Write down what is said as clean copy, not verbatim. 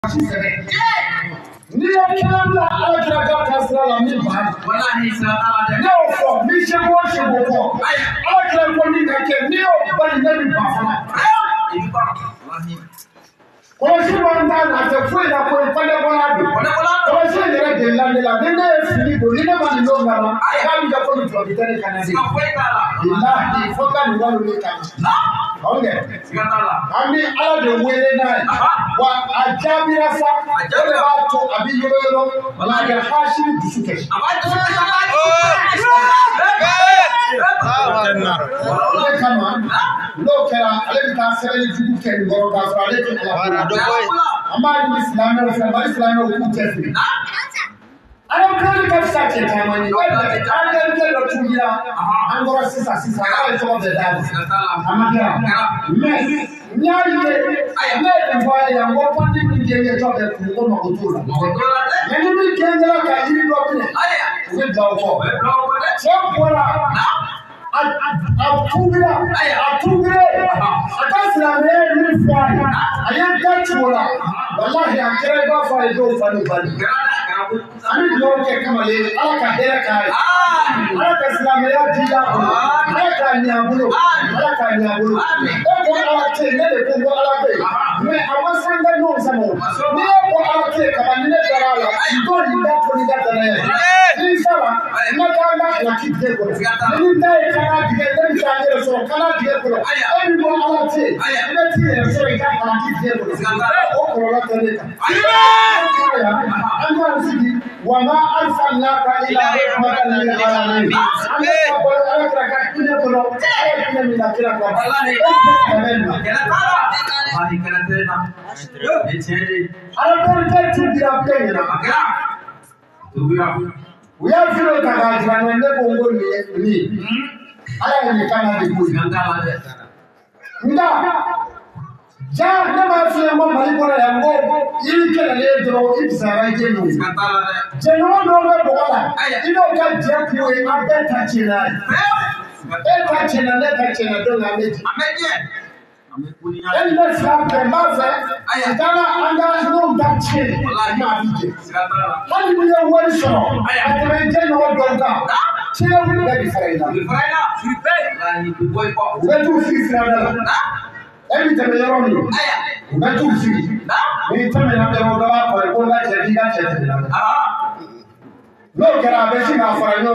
N'i ye kelen bila Ala kira ka taasira la min b'a la, ne y'o fɔ n bɛ seko o seko kɔ, Ala kira ko min ka kɛ, n'i y'o bali, ne bɛ ban fana. Kɔlɔsi b'an ta la, a tɛ foyi la koyi, fɛnɛ bɔla don. Kɔlɔsi in yɛrɛ delila ne la, ni ne ye fini don, ni ne ma nin don ka na, k'a bɛ kɛ komi tubabu tɛ ne kan na de. Bilahi, fo ka nin wari ne kan na. Ɔnkɛ, an bɛ Ala de wele n'a ye, wa a jaabira sa, o de b'a to a bɛ yɔrɔ yɔrɔ, wala a kɛ hasidi dusu kɛsi. O de kama n'o kɛra, ale bɛ taa sɛbɛnni jugu kɛ nin kɔrɔ k'a sɔrɔ ale tɛ Ala ko la. An b'a ɲini silamɛw fɛ, Mali silamɛw k'u cɛsiri. Ala kɛli ka fisa cɛ caman ye. An terikɛ dɔ tubira an kɔrɔ sisan sisan, ala ye tɔgɔ bɛɛ d'a ma. A ma kɛra mɛ, n y'a ye, ne ye nin fɔ a ye yan ko pɔnti min gɛngɛtɔ bɛ kun ko mako t'o la. Mɛ ni min gɛngɛra ka yiri dɔ minɛ, u bɛ bila o kɔ. Cɛ bɔra, a tubira, a tubira, a ka silamɛya ye min fɔ a ye, a ye da tu o la. Walahi, a kɛra i b'a fɔ a ye dɔw fa ni ba ni. An bɛ dugawu kɛ kamalen ye, Ala ka hɛrɛ k'a ye, Ala ka silamɛya di a bolo, Ala k'a ɲɛ a bolo, Ala k'a ɲɛ a bolo. E ko Ala tɛ yen, ne de ko ko Ala bɛ yen, mɛ a ma san ka ɲɔgɔn sama o. N'i ye ko Ala tɛ yen kaban, ni ne dara a la, n t'o nin da to n'i ka danaya ye. N'i sara, n ka taa n ka halaki dingɛ kɔnɔ. Ni n ta ye kana dingɛ, ne bɛ taa n yɛrɛ sɔrɔ kana dingɛ kɔnɔ. E min ko Ala tɛ yen, i bɛ t'i yɛrɛ sɔrɔ i ka halaki dingɛ kɔnɔ. O kɔlɔlɔ tɛ ne kan. An k'an sigi, wa ma arsalnaka illa rahmatan lil alamin. An bɛ ka bɔ Ala kira ka hinɛ kɔnɔ, Ala ye hinɛ min na kira kan. E tɛ tɛmɛ nin na. Ala terikɛ tubira bɛɛ ɲɛna. U y'a vidéo ta k'a jira n na, ne ko n ko nin ye nin, Ala ye nin kan na de koyi. Nka ja, ne m'a f'i ye ko Mali kɔnɔ yan, ko i kɛlɛlen dɔrɔn, i fisayara i tɛ ɲɛ o. Jɛɲɔgɔn dɔw bɛ bɔgɔ la, i n'o ka jɛ kungo ye, an bɛɛ ta tiɲɛna ye. E ta tiɲɛna, ne ta tiɲɛna, don an bɛ jɛ. E ni ne fila bɛɛ n b'a fɛ, sitana an ka ɲɔgɔn ta tiɲɛ, n'a bi jɛ. Hali n'i ye wari sɔrɔ ka tɛmɛ i jɛɲɔgɔn dɔw kan, tiɲɛ wuli bɛɛ bi fara i la. U bɛ t'u sigi sirada la. E bɛ tɛmɛ yɔrɔ min, u bɛ t'u sigi. N'i tɛmɛna dɔrɔn, dɔ b'a fɔ ko n ka cɛ, k'i ka cɛ tɛmɛna. N'o kɛra, a bɛ sin k'a fara ɲɔgɔn kan.